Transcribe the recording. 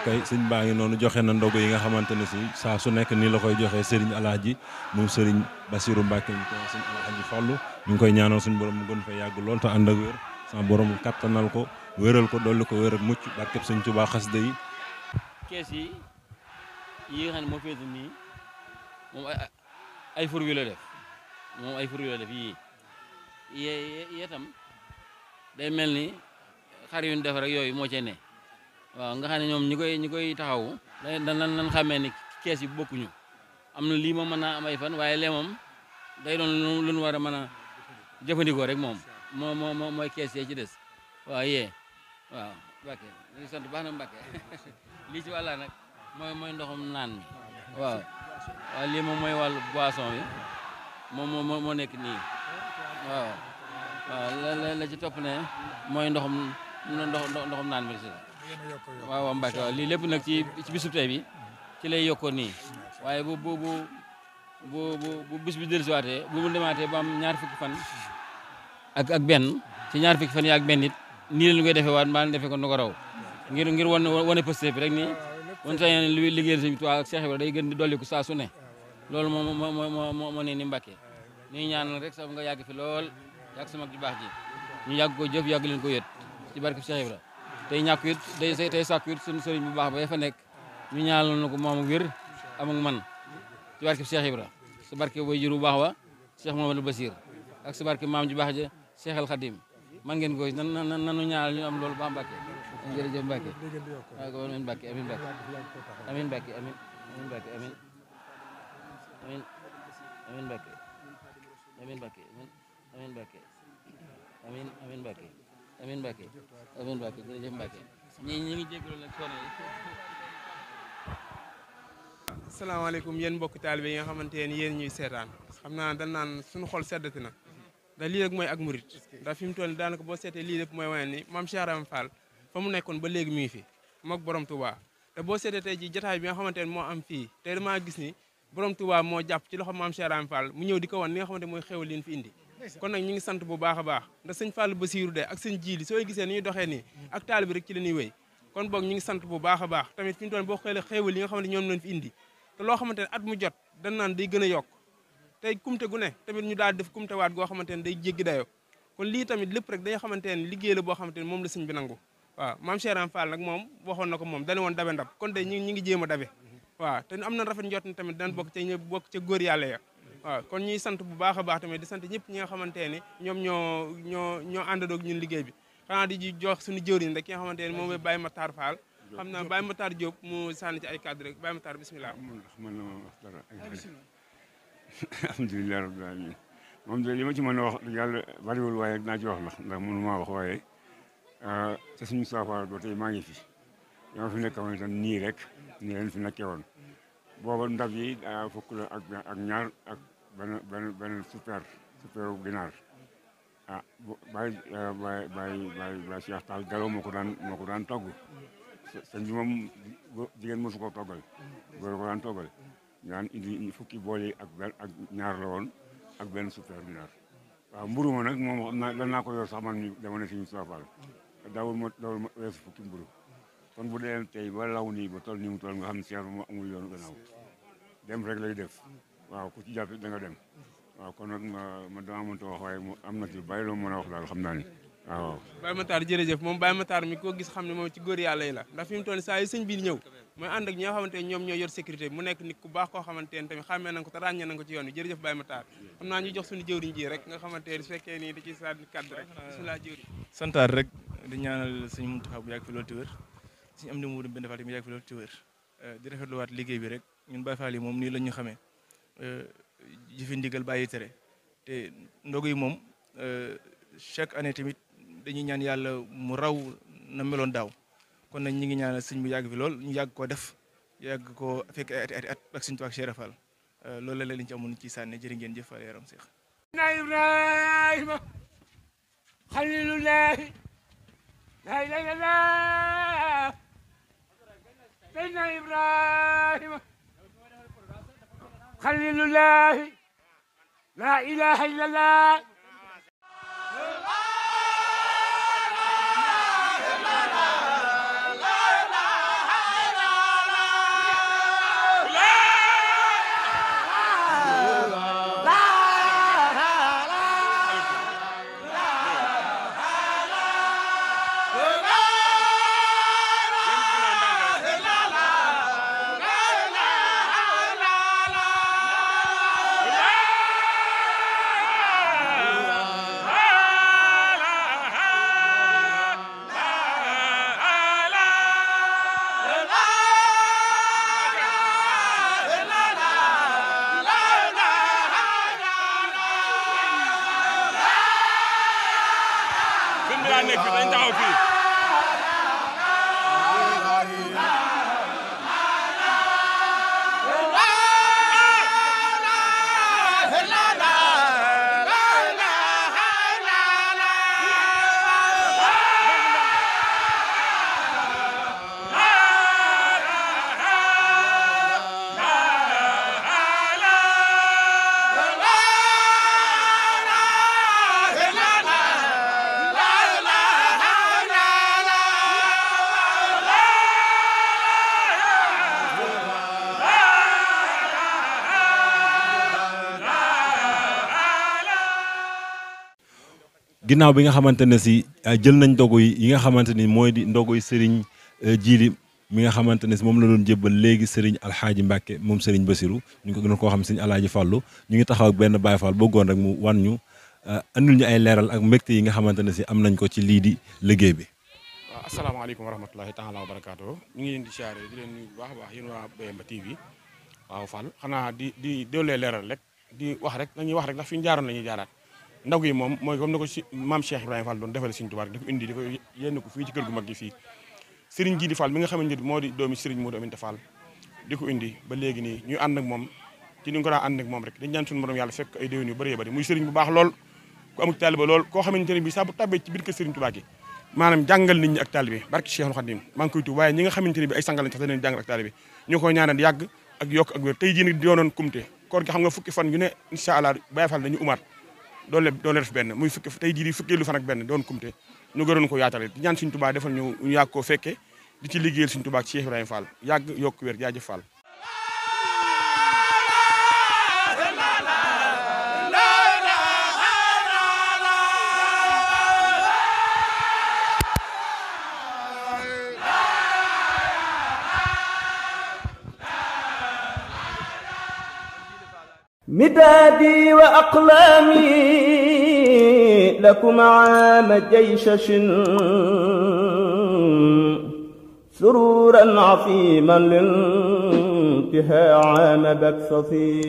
kay sëñ baa ngi noonu joxe na ndogu yi nga xamante ne si saa su nekk nii la koy joxee Serigne Alaaji moom Serigne Bassirou Mbacke ñu koy sëñ Alaaji Fallu ñu ngi koy ñaanal suñu borom mu gën fa yàgg lool te ànd ak wér sama borom kattanal ko wéral ko dolli ko wér ak mucc barkeb sëñ Tuubaa xasida yi. kees yi nga xam ne moo féete nii moom ay fur wi la def moom ay fur wi la def yii yee tam day mel ni xar yu ñu def rek yooyu moo cee ne. waaw nga xam ne ñoom ñi koy taxawu nan xamee ni kees yi bokkuñu am na lii moom mën naa am ay fan waaye lee moom day doon lu ñu war a mën a jëfandikoo rek moom mooy kees yee ci des waaw waaw Mbacke ñu sant baax na Mbacke lii ci wàlla nag mooy ndoxum naan mi waaw lii moom mooy wàllu boisson bi moom moo nekk nii waaw la ci topp ne mooy ndoxum naan mi waaw Mbacke waaw lii lépp nag ci bisub tey bi ci lay yokkoo nii waaye bu bis bi dellusiwaatee bu mu demaatee ba am ñaar fukki fan ak benn ci ñaar fukki fan yi ak benn it nii la ñu koy defee waat mbaa defee ko nu ko raw ngir wane posté bi rek nii wan sañ lu liggéeyal Sëñ Tuubaa ak Cheikh Ibra day gën di dolliku saa su ne loolu moo ne ni Mbacke nii ñaanal rek sax nga yàgg fi lool yàgg sama mag ju baax ji ñu yàgg ko jëf yàgg leen ko yët ci barke Cheikh Ibra tey ñàkk it tey sàkku it suñu sëriñ bu baax ba fa nekk ñu ñaanal na ko moom wér am ak man ci barke Cheikh Ibra su barke boy jur bu baax wa Cheikh Mamadou Bassir ak su barke maam ju baax ja Cheikh al Khadim man ngeen ko nanu ñaanal ñu am loolu baax Mbacke jërëjëf Mbacke waaw amiin Mbacke amiin Mbacke amiin Mbacke amiin amiin Mbacke amiin amiin amiin Mbacke amiin Mbacke amiin Mbacke amiin amiin Mbacke amiin Mbacke amiin Mbacke jërëjëf Mbacke ñi ngi jégalu nag coono yi. asalaamaaleykum yéen mbokki taalibe yi nga xamante ne yéen ñuy seetaan xam naa dañ naan suñu xol seddati na ndax lii rek mooy ak murit ndax fi mu toll nii daanaka boo seetee lii lépp mooy wane ni maam Cheikh Ibra Fall fa mu nekkoon ba léegi mi ngi fi moog borom Touba te boo seetee tey ji jotaay bi nga xamante ne moo am fii te damaa gis ni borom Touba moo jàpp ci loxo maam Cheikh Ibra Fall mu ñëw di ko wan li nga xamante mooy xéwal li fi indi kon nag ñu ngi sant bu baax a baax ndax sëñ Fall Bassirou de ak sëñ Jili sooy gisee ni ñuy doxee nii ak taalibe rek ci la ñuy wéy kon boog ñu ngi sant bu baax a baax tamit fi mu toll boo xoolee xéwal yi nga xamante ñoom lañ fi indi te loo xamante ne at mu jot dañ naan day gën a yokk tey kumte gu ne tamit ñu daal def kumte waat goo xamante ne day jéggi dayoo kon lii tamit lépp rek dañoo xamante ne liggéey la boo xamante ne moom la sëñ bi nangu waaw maam Cheikh Ibra Fall nag moom waxoon na ko moom dane woon dabe ndab kon tey ñi ngi jéem a dabe waaw te am na rafet njot ni tamit dañ bokk ca góor yàlla ya waaw kon ñuy sant bu baax a baax tamit di sant ñëpp ñi nga xamante ne ñoom ñoo àndandoog ñun liggéey bi xanaa di jox suñu jëwriñ rek ki nga xamante ne moom mooy Baye Matar Fall xam naa Baye Matar Diop mu sànni ci ay cadre rek Baye Matar bisimilah. alhamdulilah rabbil alamin moom de li ma ci mën a wax yàlla bariwul waaye dinaa ci wax ndax mënu maa wax waaye te suñu saafara ba tey maa ngi fi dama fi nekk woon itam nii rek nii leen fi nekkee woon booba ndab yi fukk la ak ñaar ak benn super ginaar Baye Cheikh Tall Gallo moo ko daan togg sëñ bi moom jigéen mosu ko toggal góor ko daan toggal ñu daan indi fukki bool yi ak ñaar la woon ak benn super ginaar waaw mburu ma nag moom xam naa dan naa ko yor sax man mi dama ne si ñu soofal dawul ma weesu fukki mburu kon bu dee tey ba law nii ba toll nii mu toll nga xam ne Cheikh mo amul yoonu gannaaw dem rek lay def waaw ku ci jàpp da nga dem waaw kon nag ma dama mënta wax waaye am na ci bàyyi loo mën a wax daal xam naa ni waaw. Baye Matar jërëjëf moom Baye Matar mi ko gis xam ne moom ci góor yàlla yi la ndax fi mu toll saa yu sëñ bi ñëw mooy ànd ak ñi nga xamante ne ñoom ñoo yor sécurité bi mu nekk nit ku baax koo xamante ne tamit xàmmee nañ ko te ràññee nañ ko ci yoon bi jërëjëf Baye Matar xam naa ñu jox suñu jëwriñ ji rek nga xamante ne su fekkee nii da ciy sànni kàddu rek bismillah jëwriñ santaat rek di ñaanal sëñ Mountakha bu yàgg fi loolu te wér suñu am di mu benn Fall tamit yàgg fi loolu te wér di rafetluwaat liggéey bi rek ñun Baye Fall yi moom nii la ñu xamee jëfe ndigal bàyyi tere te ndogu yi moom chaque année tamit dañuy ñaan yàlla mu raw na meloon daaw kon nag ñi ngi ñaanal sëñ bu yàgg fi lool ñu yàgg koo def yàgg koo fekk at ak sëñ Tuubaa ak Cheikh Ibra Fall loolu la lañ ci amoon ci sànni jërë ngeen jëf Fall yaram Seex na Ibrahima xalilullahi la ilaha illallah na Ibrahima xalilullahi la ilaha illallah fii dañ taxaw fii ginnaaw bi nga xamante ne si jël nañ ndogu yi nga xamante ni mooy di ndogu yi Serigne Djily mi nga xamante ne si moom la doon jébbal léegi Serigne Alxaaji Mbàkke moom Serigne Bassirou ñu ko gën koo xam Serigne Alaaji Fàllu ñu ngi taxaw ak benn Baye Fall bëggoon rek mu wan ñu andil ñu ay leeral ak mbégte yi nga xamante ne si am nañ ko ci lii di liggéey bi. waaw asalaamaaleykum wa rahmatulahi taala wa barakaatu ñu ngi leen di siyaare di leen nuyu bu baax a baax yéen waa Bemba TV waaw Fall xanaa di doolee leeral rek di wax rek dañuy wax rek ndax fi ñu jaaroon la ñuy jaaraat ndaw yi moom mooy comme ni ko si maam Cheikh Ibrahima Fall doon defale Serigne Touba di ko indi di ko yénn ko fii ci kër gu mag gi fii Serigne Djily Fall mi nga xamante ni moo di doomi Serigne Modou Aminta Fall di ko indi ba léegi nii ñuy ànd ak moom ci ni nga ko daa ànd ak moom rek dañ ñaan suñu borom yàlla fekk ay déwén yu bëree bëri muy Serigne bu baax lool ku amul taaliba lool koo xamante ne bi saa bu tàbbee ci biir kër Serigne Touba gi maanaam jàngal nit ñi ak taalibe barki Cheikhul Khadim maa ngi koy tuub waaye ñi nga xamante ne bi ay sangal lañ sax dañ leen jàngal ak taalibe ñu koy ñaanal yàgg ak yokk ak wér tey jii nag doonoon kumte koor gi xam nga fukki fan yu ne incha allah Baye Fall dañu umaat doole def benn muy fukki tey jii di fukkeelu fan ak benn doon kumte ñu gënoon ko yaatale di ñaan Serigne Touba defal ñu yàgg koo fekke di ci liggéeyal Serigne Touba ak Cheikh Ibrahima Fall yàgg yokk wér jaajëf Fall مدادي وأقلامي لكم عام جيشش سرورا عظيما لانتهاء عام بكسصي